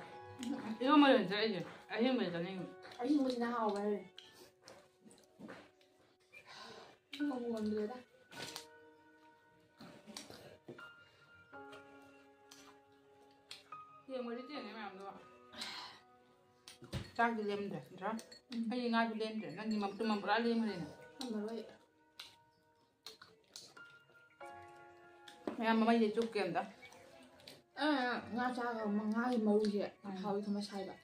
ꯏꯔꯣꯝꯕ ꯑꯣꯏꯅ ꯆꯥꯏꯁꯦ꯫ ꯑꯍꯤꯡꯕꯗꯤ ꯆꯥꯅꯤꯡꯉꯤ꯫ ꯑꯍꯤꯡꯕꯁꯤꯅ ꯍꯥꯎꯕ ꯍꯦꯜꯂꯤ꯫ ꯉꯝꯕꯨ ꯉꯝꯗ꯭ꯔꯦꯗ꯫ ꯌꯦꯡꯕꯗꯤ ꯆꯦꯡꯉꯦ ꯃꯌꯥꯝꯗꯣ꯫ ꯆꯥꯛꯇꯤ ꯂꯦꯝꯗ꯭ꯔꯦ, ꯅꯠꯇ꯭ꯔꯥ? ꯎꯝ꯫ ꯑꯩꯗꯤ ꯉꯥꯁꯨ ꯂꯦꯝꯗ꯭ꯔꯦ꯫ ꯅꯪꯗꯤ ꯃꯇꯨꯝ ꯑꯃ ꯄꯨꯔꯥ ꯂꯦꯝꯈ꯭ꯔꯦꯅꯦ꯫ ꯉꯝꯃꯔꯣꯏ꯫ ꯃꯌꯥꯝ ꯃꯃꯩꯁꯦ ꯆꯨꯞꯀꯦ ꯑꯝꯇ꯫ ꯑ, ꯉꯥ ꯆꯥꯒ ꯉꯥꯒꯤ ꯃꯔꯨꯁꯦ ꯎꯝ꯫ ꯊꯥꯎ ꯊꯨꯝ ꯁꯥꯏꯕ꯫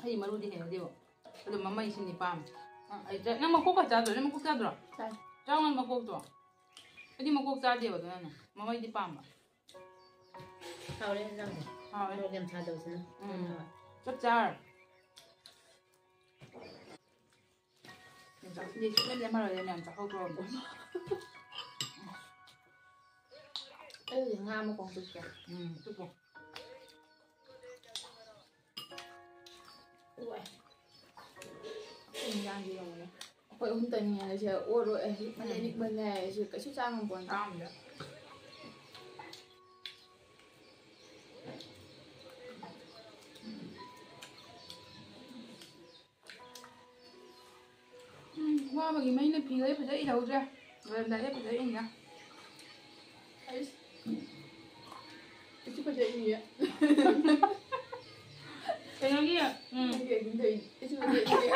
ꯑꯩ ꯃꯔꯨꯗꯤ ꯍꯩꯅꯗꯦꯕ꯫ ꯑꯗꯣ ꯃꯃꯩꯁꯤꯅꯤ ꯄꯥꯝꯃꯦ꯫ ꯑ, ꯑꯩ ꯆꯥ-, ꯅꯪ ꯃꯀꯣꯛꯀ ꯆꯥꯗ꯭ꯔꯣ? ꯅꯪ ꯃꯀꯣꯛ ꯆꯥꯗ꯭ꯔꯣ? ꯆꯥꯏ꯫ ꯆꯥꯎ ꯅꯪ ꯃꯀꯣꯛꯇꯣ꯫ ꯑꯩꯗꯤ ꯃꯀꯣꯛ ꯆꯥꯗꯦꯕ, ꯑꯗꯨꯅꯅꯦ꯫ ꯃꯃꯩꯗꯤ ꯄꯥꯝꯕ꯫ ꯍꯥꯎꯔꯦ ꯍꯦꯟꯖꯥꯡꯗꯣ꯫ ꯍꯥꯎꯔꯦ꯫ ꯃꯣꯔꯣꯛ ꯌꯥꯝ ꯁꯥꯗꯕꯁꯤꯅ꯫ ꯎꯝ꯫ ꯍꯥꯎꯔꯦ꯫ ꯆꯞ ꯆꯥꯔꯦ꯫ ꯌꯥꯝ ꯆꯥ-, ꯁꯤꯗꯤ ꯁꯨꯡꯂꯦꯝ ꯂꯦꯝꯃꯔꯣꯏꯗ ꯃꯌꯥꯝ ꯆꯥꯍꯧꯗ꯭ꯔꯣ? ꯑꯩ ꯍꯧꯖꯤꯛ ꯉꯥ ꯑꯃ ꯀꯣꯡ ꯆꯨꯞꯀꯦ꯫ ꯎꯝ, ꯆꯨꯞꯄꯣ꯫ ꯎꯋꯦ꯫ ꯑꯩꯈꯣꯏ ꯏꯟꯖꯥꯡꯁꯦ ꯌꯦꯡꯉꯨꯅꯦ꯫ ꯑꯩꯈꯣꯏ ꯑꯍꯨꯝ ꯇꯅꯤꯡꯉꯦ ꯍꯥꯏꯁꯦ ꯑꯣꯔꯣꯏ ꯑꯩꯁꯨ ꯃꯅꯦ ꯎꯝ꯫ ꯅꯤꯛꯃꯜꯂꯦ ꯍꯥꯏꯁꯦ ꯀꯩꯁꯨ ꯆꯥ ꯉꯝꯄꯣꯟꯇꯦ꯫ ꯆꯥ ꯉꯝꯗꯦ꯫ ꯎꯝ, ꯋꯥꯕꯒꯤ ꯃꯩꯅ ꯐꯤꯒꯁꯦ ꯐꯖ ꯏꯜꯍꯧꯗ꯭ꯔꯦ꯫ ꯂꯣꯏꯔꯝꯗꯥꯏꯗ ꯐꯖ ꯏꯟꯅ꯫ ꯑꯩꯁ, ꯑꯩꯁꯨ ꯐꯖ ꯏꯌꯦ꯫ ꯀꯩꯅꯣꯒꯤ, ꯎꯝ꯫ ꯑꯩꯒꯤ ꯑꯗꯨꯝ ꯇꯧꯏ꯫ ꯑꯩꯁꯨ ꯐꯖ ꯏꯌꯦ꯫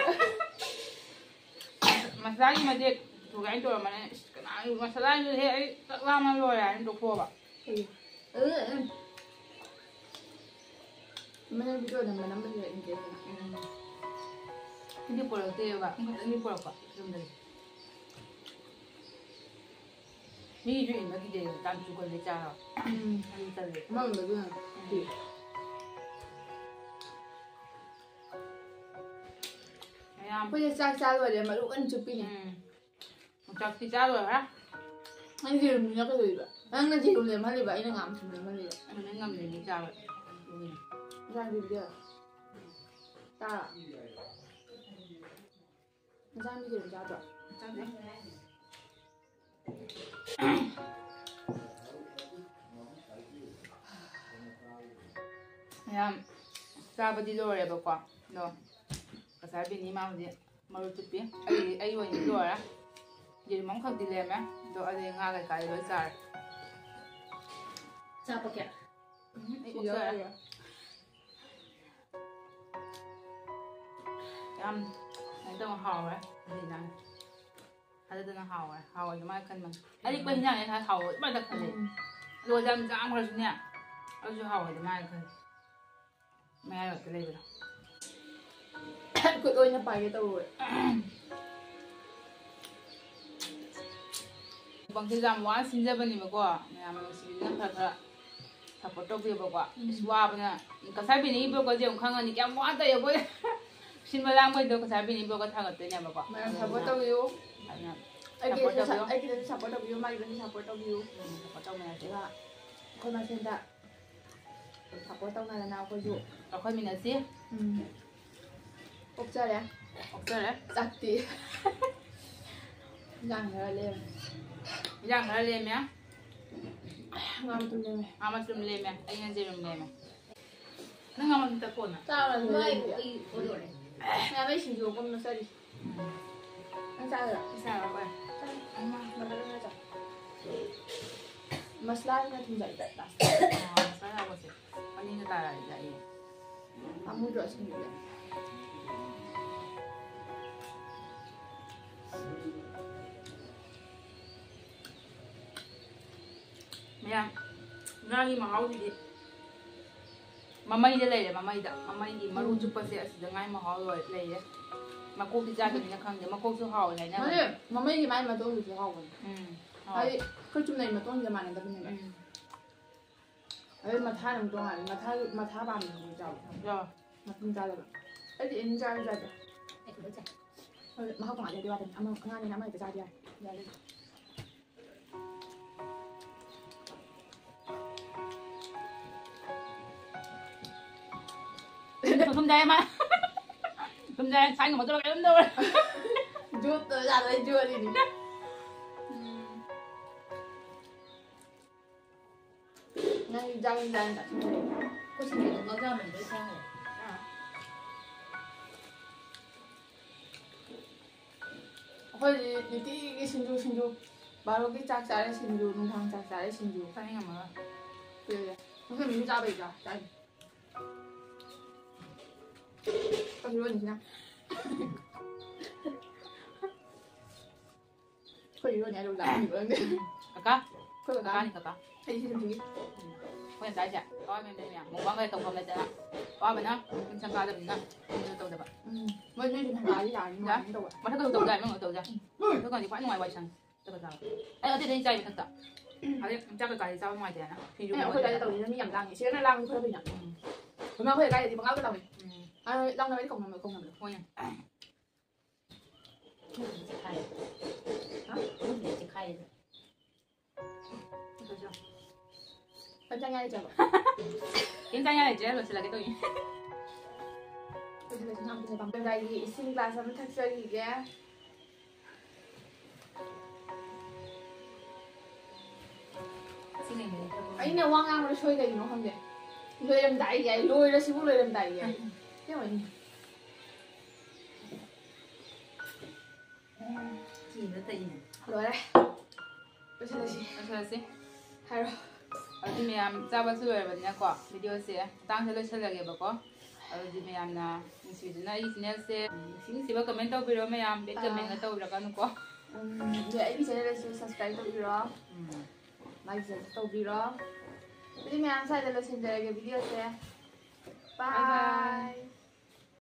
ꯃꯁꯂꯥꯒꯤ ꯃꯆꯦꯠ ꯊꯨꯒꯥꯏꯅ ꯇꯧꯔꯝꯕꯅꯦ꯫ ꯏꯁ, ꯀꯅꯥꯒꯤ ꯃꯁꯂꯥꯒꯤ ꯍꯦꯛ ꯑꯩ ꯆꯥꯛ ꯂꯥꯝꯃ ꯂꯣꯏꯔꯦ ꯍꯥꯏꯅ ꯇꯣꯛꯊꯣꯛꯑꯕ꯫ ꯎꯝ꯫ ꯎꯝ, ꯎꯝ꯫ ꯃꯅꯦ ꯚꯤꯗꯤꯑꯣ ꯅꯝꯕ ꯅꯝꯕꯁꯤꯗ ꯏꯟꯇꯔꯦꯁ ꯂꯩ꯫ ꯎꯝ꯫ ꯁꯤꯗꯤ ꯄꯨꯔꯛꯇꯦꯕ꯫ ꯑꯃꯈꯛꯇꯪꯗꯤ ꯄꯨꯔꯛꯄ ꯌꯨꯝꯗꯒꯤ꯫ ꯃꯤꯁꯨ ꯏꯟꯕ ꯀꯤꯖꯩ ꯍꯧꯖꯤꯛꯀꯥꯟ ꯆꯨꯒꯜꯂꯦ ꯆꯥꯔꯣ꯫ ꯎꯝ꯫ ꯑꯩ ꯇꯜꯂꯦ꯫ ꯑꯃꯔꯣꯝꯗ ꯑꯗꯨꯅ ꯐꯩ꯫ ꯃꯌꯥꯝ꯫ ꯑꯩꯈꯣꯏꯁꯦ ꯆꯥꯛ ꯆꯥ ꯂꯣꯏꯔꯦ, ꯃꯔꯨ ꯑꯣꯏꯅ ꯆꯨꯞꯄꯤꯅꯦ꯫ ꯎꯝ꯫ ꯆꯥꯛꯇꯤ ꯆꯥ ꯂꯣꯏꯔꯦ꯫ ꯅꯪ ꯌꯦꯔꯨꯝꯗꯨꯅ ꯀꯩꯗꯧꯔꯤꯕ? ꯅꯪꯅ ꯌꯦꯔꯨꯝ ꯂꯦꯝꯍꯜꯂꯤꯕ, ꯑꯩꯅ ꯉꯥ ꯃꯊꯨꯝ ꯂꯦꯝꯍꯜꯂꯤꯕ꯫ ꯑꯗꯨ ꯅꯪ ꯉꯝꯗ꯭ꯔꯤꯅꯦ ꯆꯥꯕ꯫ ꯏꯟꯖꯥꯡ ꯄꯤꯕꯤꯗꯣꯏꯔꯣ? ꯇꯥ꯫ ꯏꯟꯖꯥꯡ ꯄꯤꯕꯤꯗꯣꯏꯔꯣ? ꯆꯥꯗ꯭ꯔꯣ? ꯆꯥꯗꯦ꯫ ꯃꯌꯥꯝ ꯆꯥꯕꯗꯤ ꯂꯣꯏꯔꯦꯕꯀꯣ꯫ ꯑꯗꯣ ꯉꯁꯥꯏ ꯕꯤꯅꯤ ꯃꯥ ꯍꯧꯖꯤꯛ ꯃꯔꯨ ꯆꯨꯞꯄꯤ꯫ ꯑꯩ, ꯑꯩ ꯑꯣꯏꯅꯗꯤ ꯂꯣꯏꯔꯦ꯫ ꯌꯦꯔꯨꯝ ꯑꯃꯈꯛꯇꯤ ꯂꯦꯝꯃꯦ꯫ ꯑꯗꯣ ꯑꯩꯗꯤ ꯉꯥ ꯀꯩꯀꯥꯗꯤ ꯂꯣꯏ ꯆꯥꯔꯦ꯫ ꯆꯥ ꯄꯀꯦꯠ꯫ ꯎꯝ, ꯑꯩ ꯑꯣꯛꯆꯔꯦ꯫ ꯌꯥꯝ ꯀꯩꯅꯣ ꯇꯧꯕ ꯍꯥꯎꯔꯦ꯫ ꯑꯗꯨꯅ ꯊꯥꯖꯗꯅ ꯍꯥꯎꯔꯦ꯫ ꯍꯥꯎꯔꯦ ꯑꯗꯨꯃꯥꯏꯅ ꯈꯟꯕꯅꯤ꯫ ꯑꯔꯤꯛꯄ ꯍꯤꯟꯖꯥꯡꯅꯦ ꯉꯁꯥꯏ ꯍꯥꯎꯔꯣꯏ ꯑꯗꯨꯃꯥꯏꯅ ꯈꯜꯂꯦ꯫ ꯎꯝ꯫ ꯑꯗꯣ ꯌꯥꯝ ꯆꯥꯝꯈ꯭ꯔꯁꯨꯅꯦ, ꯑꯗꯨꯁꯨ ꯍꯥꯎꯔꯦ ꯑꯗꯨꯃꯥꯏꯅ ꯈꯜꯂꯦ꯫ ꯃꯌꯥꯏ ꯃꯔꯛꯇ ꯂꯩꯕꯗꯣ꯫ ꯈꯨꯠ ꯑꯣꯏꯅ ꯄꯥꯏꯒꯦ ꯇꯧꯔꯦ꯫ ꯃꯨꯛꯕꯥꯡꯁꯦ ꯌꯥꯝ ꯋꯥꯅ ꯁꯤꯟꯖꯕꯅꯦꯕꯀꯣ꯫ ꯃꯌꯥꯝ ꯅꯨꯡꯁꯤꯕꯤꯗꯨꯅ ꯈꯔ ꯈꯔ support ꯇꯧꯕꯤꯌꯣꯕꯀꯣ꯫ ꯎꯝ꯫ ꯏꯁ, ꯋꯥꯕꯅ, ꯉꯁꯥꯏ ꯕꯤꯅꯤꯒꯤ vlogꯁꯦ ꯑꯃꯨꯛ ꯈꯪꯉꯅꯤ ꯀꯌꯥꯝ ꯋꯥꯅ ꯇꯧꯔꯤꯅꯣ ꯑꯩꯈꯣꯏ꯫ ꯁꯤꯟꯕ ꯂꯥꯡꯕꯗꯣ ꯉꯁꯥꯏ ꯕꯤꯅꯤ vlogꯇ ꯊꯥꯒꯠꯇꯣꯏꯅꯦꯕꯀꯣ꯫ ꯃꯌꯥꯝ support ꯇꯧꯕꯤꯌꯨ꯫ ꯑꯗꯨꯅ ꯑꯩꯒꯤꯁꯨ support ꯇꯧꯕꯤꯌꯨ꯫ ꯑꯩꯒꯤꯗꯁꯨ support ꯇꯧꯕꯤꯌꯨ, ꯃꯥꯒꯤꯗꯁꯨ support ꯇꯧꯕꯤꯌꯨ꯫ ꯎꯝ, support ꯇꯧꯃꯤꯟꯅꯁꯦ꯫ ꯑꯗꯨꯒ ꯑꯩꯈꯣꯏ ꯃꯁꯦꯟꯗ support ꯇꯧꯅꯗꯅ ꯑꯩꯈꯣꯏꯁꯨ꯫ ꯆꯥꯎꯈꯠꯃꯤꯟꯅꯁꯤ꯫ ꯎꯝ꯫ ꯑꯣꯛꯆꯔꯦ꯫ ꯑꯣꯛꯆꯔꯦ꯫ ꯆꯥꯛꯇꯤ꯫ ꯏꯟꯖꯥꯡ ꯈꯔ ꯂꯦꯝꯃꯦ꯫ ꯏꯟꯖꯥꯡ ꯈꯔ ꯂꯦꯝꯃꯦ꯫ ꯉꯥ ꯃꯇꯨꯝ ꯂꯦꯝꯃꯦ꯫ ꯉꯥ ꯃꯇꯨꯝ ꯂꯦꯝꯃꯦ꯫ ꯑꯩꯅ ꯌꯦꯔꯨꯝ ꯂꯦꯝꯃꯦ꯫ ꯅꯪ ꯉꯥ ꯃꯇꯨꯝ ꯇꯛꯈꯣꯅ꯫ ꯆꯥꯔꯣ, ꯅꯣꯏ ꯑꯩ ꯑꯣꯏꯗꯣꯔꯦ꯫ ꯉꯥ ꯃꯩ ꯁꯤꯡꯖꯨ ꯑꯃ ꯆꯥꯔꯤ꯫ ꯅꯪ ꯆꯥꯗ꯭ꯔꯣ? ꯆꯥꯔꯣ, ꯍꯣꯏ꯫ ꯆꯥꯔꯣ꯫ ꯑꯃ ꯃꯇꯝ ꯑꯃ ꯆꯥꯎ꯫ ꯃꯁꯂꯥꯁꯤꯅ ꯊꯨꯝꯖꯥꯏ ꯇꯥꯏ ꯂꯥꯁꯇ꯫ ꯑꯣ, ꯃꯁꯂꯥ ꯌꯥꯎꯕꯁꯦ꯫ ꯑꯅꯤꯒ ꯇꯥꯔꯛꯑꯗꯤ ꯌꯥꯏꯌꯦ꯫ ꯄꯥꯝꯃꯨꯗ꯭ꯔꯣ ꯑꯁꯤꯟꯕꯗꯤ? ꯃꯌꯥꯝ, ꯉꯥꯒꯤ ꯃꯍꯥꯎꯁꯤꯗꯤ ꯃꯃꯩꯗ ꯂꯩꯔꯦ, ꯃꯃꯩꯗ꯫ ꯃꯃꯩꯒꯤ ꯃꯔꯨ ꯎꯝ꯫ ꯆꯨꯞꯄꯁꯦ ꯑꯁꯤꯗ ꯉꯥꯏ ꯃꯍꯥꯎ ꯂꯣꯏ-, ꯂꯩꯔꯦ꯫ ꯃꯀꯣꯛꯇꯤ ꯆꯥꯗꯕꯅꯤꯅ ꯈꯪꯗꯦ꯫ ꯃꯀꯣꯛꯁꯨ ꯍꯥꯎꯋꯦ ꯍꯥꯏꯅꯕꯅꯦ꯫ ꯃꯃꯩ-, ꯃꯃꯩꯒꯤ ꯃꯥꯏ ꯃꯇꯣꯡꯗꯨꯁꯨ ꯍꯥꯎꯕꯅꯦ꯫ ꯎꯝ꯫ ꯍꯥꯏꯗꯤ ꯑꯩꯈꯣꯏ ꯆꯨꯝꯅꯩ ꯃꯇꯣꯟꯁꯦ ꯃꯥꯟꯅꯗꯕꯅꯦꯕ꯫ ꯎꯝ꯫ ꯑꯗꯩ ꯃꯊꯥꯅ ꯑꯃꯨꯛ ꯇꯣꯉꯥꯟꯅꯤ꯫ ꯃꯊꯥ, ꯃꯊꯥ ꯄꯥꯝꯃꯤꯁꯤꯗꯤ ꯆꯥꯎ꯫ ꯌꯥꯎ꯫ ꯃꯇꯨꯝ ꯆꯥꯗꯕ꯫ ꯑꯩꯗꯤ ꯑꯦꯅꯤ ꯆꯥꯔꯁꯨ ꯆꯥꯗꯦ꯫ ꯑꯩꯁꯨ ꯂꯣꯏ ꯆꯥꯏ꯫ ꯍꯣꯏ, ꯃꯍꯥꯎ ꯇꯣꯉꯥꯟꯗꯦ ꯑꯗꯨ ꯋꯥꯗꯅꯤ꯫ ꯑꯃ ꯑꯉꯥꯡꯅꯤꯅ ꯑꯃ ꯍꯦꯛꯇ ꯆꯥꯕ ꯌꯥꯏ꯫ ꯌꯥꯏ꯫ ꯊꯨꯝ ꯆꯥꯏ ꯃꯥ꯫ ꯊꯨꯝ ꯆꯥꯏ, ꯁꯥꯏ ꯉꯝꯃꯛꯇꯕ ꯀꯩꯅꯣꯝ ꯇꯧꯔꯦ꯫ ꯖꯣꯠꯇꯣ ꯌꯥꯗꯕꯩ ꯖꯣꯠꯅꯤꯅꯦ꯫ ꯎꯝ꯫ ꯅꯪ ꯏꯟꯖꯥꯡ, ꯏꯟꯖꯥꯡ ꯆꯥꯅꯤꯡꯗ꯭ꯔꯦ꯫ ꯑꯩꯈꯣꯏ ꯁꯤꯡꯖꯨꯗꯣ ꯉꯥ ꯆꯥꯝꯕꯅꯤ ꯂꯣꯏ ꯆꯥꯈ꯭ꯔꯦ꯫ ꯑꯥ꯫ ꯑꯩꯈꯣꯏꯗꯤ ꯅꯨꯡꯇꯤꯒꯤ ꯁꯤꯡꯖꯨ, ꯁꯤꯡꯖꯨ꯫ ꯕꯥꯔꯣꯒꯤ ꯆꯥꯛ ꯆꯥꯔꯦ ꯁꯤꯡꯖꯨ, ꯅꯨꯡꯗꯥꯡ ꯆꯥꯛ ꯆꯥꯔꯦ ꯁꯤꯡꯖꯨ꯫ ꯆꯥꯅꯤꯡꯉꯝꯃꯔꯣꯏ꯫ ꯀꯨꯏꯔꯦ꯫ ꯑꯩꯈꯣꯏ ꯃꯤ ꯆꯥꯕꯩ ꯆꯥ-, ꯆꯥꯏꯅꯤ꯫ ꯑꯩꯈꯣꯏ ꯍꯤꯔꯣꯅꯤꯁꯤꯅ꯫ ꯑꯩꯈꯣꯏ ꯍꯤꯔꯣꯅꯤ ꯍꯥꯏꯔ ꯂꯥꯛꯑꯦ꯫ ꯀꯀꯥ? ꯑꯩꯈꯣꯏ ꯀꯀꯥ꯫ ꯀꯀꯥꯅꯤ ꯀꯀꯥ꯫ ꯑꯩ ꯁꯤ ꯅꯨꯄꯤꯒꯤ꯫ ꯎꯝ꯫ ꯑꯩꯈꯣꯏꯅ ꯆꯥꯏꯁꯦ ꯑꯋꯥꯕ ꯃꯌꯥꯝ ꯂꯩ ꯃꯌꯥꯝ꯫ ꯃꯨꯛꯕꯥꯡꯒ ꯇꯧꯐꯝ ꯂꯩꯇꯅ꯫ ꯑꯋꯥꯕꯅ ꯌꯨꯝ ꯁꯪꯒꯥꯗꯕꯅꯤꯅ ꯌꯨꯝꯗ ꯇꯧꯗꯕ꯫ ꯎꯝ꯫ ꯃꯣꯏ ꯅꯣꯏꯁꯨ ꯁꯪꯒꯥꯗꯤ ꯌꯥꯔꯅꯤ, ꯌꯥ-, ꯅꯨꯡꯉꯥꯏꯅꯤ ꯇꯧꯕ꯫ ꯃꯊꯛꯇ ꯑꯗꯨꯝ ꯇꯧꯖꯥꯏ, ꯃꯅꯨꯡꯗ ꯇꯧꯖꯥꯏ꯫ ꯎꯝ꯫ ꯑꯗꯨꯀꯥꯟꯗꯤ ꯈ꯭ꯋꯥꯏ ꯅꯨꯡꯉꯥꯏ ꯋꯥꯏ ꯁꯪꯉꯤ꯫ ꯆꯥꯛꯀ ꯆꯥꯕ꯫ ꯑꯩ ꯑꯇꯩꯗꯤ ꯑꯩ ꯆꯥꯏ ꯃꯊꯛꯇ꯫ ꯎꯝ꯫ ꯑꯗꯩ ꯆꯥꯛ ꯀꯩꯀꯥꯗꯤ ꯆꯥꯕ ꯅꯨꯡꯉꯥꯏꯇꯦꯅ꯫ ꯁꯤꯡꯖꯨ ꯑꯦ, ꯑꯩꯈꯣꯏ ꯀꯩꯀꯥꯗꯤ ꯇꯧꯕꯅꯤꯅ ꯃꯤ ꯌꯥꯝ ꯂꯥꯡꯉꯦ꯫ ꯁꯤꯗꯅ ꯂꯥꯡꯕ ꯈꯔ ꯐꯩꯅ꯫ ꯎꯝ꯫ ꯀꯩꯅꯣ ꯑꯩꯈꯣꯏ ꯂꯩꯀꯥꯏꯗꯗꯤ ꯄꯪꯂꯥꯡꯗ ꯂꯥꯡꯅꯩ꯫ ꯎꯝ꯫ ꯑ, ꯂꯥꯡꯅꯕ ꯍꯥꯏꯗꯤ ꯀꯧꯅꯕ, ꯀꯧꯅꯕꯗꯣ꯫ ꯍꯣꯏꯅꯦ꯫ ꯆꯤꯈꯥꯏ꯫ ꯍꯥ? ꯆꯤꯈꯥꯏ꯫ ꯀꯩ ꯆꯥꯅꯤꯡꯉꯥꯏ ꯂꯩꯇ꯭ꯔꯦ, ꯂꯣꯏꯁꯤꯜꯂꯒꯦ ꯇꯧꯔꯤꯅꯦ꯫ ꯂꯣꯏꯁꯤꯜꯂꯁꯤ, ꯌꯥꯝ ꯊꯨꯅ ꯄꯥꯝꯖꯩ꯫ ꯉꯁꯥꯏꯒꯤ ꯏꯁꯤꯡ glass ꯑꯃ ꯊꯛꯆꯈꯤꯒꯦ꯫ ꯁꯤꯅꯅꯦ꯫ ꯑꯩꯅ ꯋꯥ ꯉꯥꯡꯕꯗ ꯁꯣꯏ ꯀꯩꯒꯤꯅꯣ ꯈꯪꯗꯦ꯫ ꯂꯣꯏꯔꯝꯗꯥꯏꯒꯤ ꯍꯥꯏ, ꯂꯣꯏꯔꯁꯤꯕꯨ ꯂꯣꯏꯔꯝꯗꯥꯏꯒꯤ ꯍꯥꯏ꯫ ꯎꯝ꯫ ꯀꯩ ꯑꯣꯏꯅꯤ? ꯆꯤꯗ ꯇꯛꯏꯅꯦ꯫ ꯂꯣꯏꯔꯦ꯫ ꯂꯣꯏꯁꯤꯜꯂꯁꯤ꯫ ꯂꯣꯏꯁꯤꯜꯂꯁꯤ꯫ ꯍꯥꯏꯔꯣ꯫ ꯑꯗꯨꯗꯤ ꯃꯌꯥꯝ ꯆꯥꯕꯁꯨ ꯂꯣꯏꯔꯕꯅꯤꯅꯀꯣ, video ꯁꯦ ꯃꯇꯥꯡꯗ ꯂꯣꯏꯁꯤꯜꯂꯒꯦꯕꯀꯣ꯫ ꯑꯗꯨꯗꯤ ꯃꯌꯥꯝꯅ ꯅꯨꯡꯁꯤꯕꯤꯗꯨꯅ ꯑꯩꯒꯤ channel ꯁꯦ, ꯎꯝ, ꯅꯨꯡꯁꯤ ꯅꯨꯡꯁꯤꯕ comment ꯇꯧꯕꯤꯔꯣ ꯃꯌꯥꯝ, bad comment ꯒ ꯑꯥ꯫ ꯇꯧꯕꯤꯔꯛꯀꯅꯨꯀꯣ꯫ ꯎꯝ, ꯑꯗꯣ ꯑꯩꯒꯤ channel ꯗꯁꯨ subscribe ꯇꯧꯕꯤꯔꯣ꯫ ꯎꯝ꯫ Like ꯁꯨ ꯇꯧꯕꯤꯔꯣ꯫ ꯑꯗꯨꯗꯤ ꯃꯌꯥꯝ ꯁ꯭ꯋꯥꯏꯗ ꯂꯣꯏꯁꯤꯟꯖꯔꯒꯦ video ꯁꯦ꯫ Bye bye꯫ Bye꯫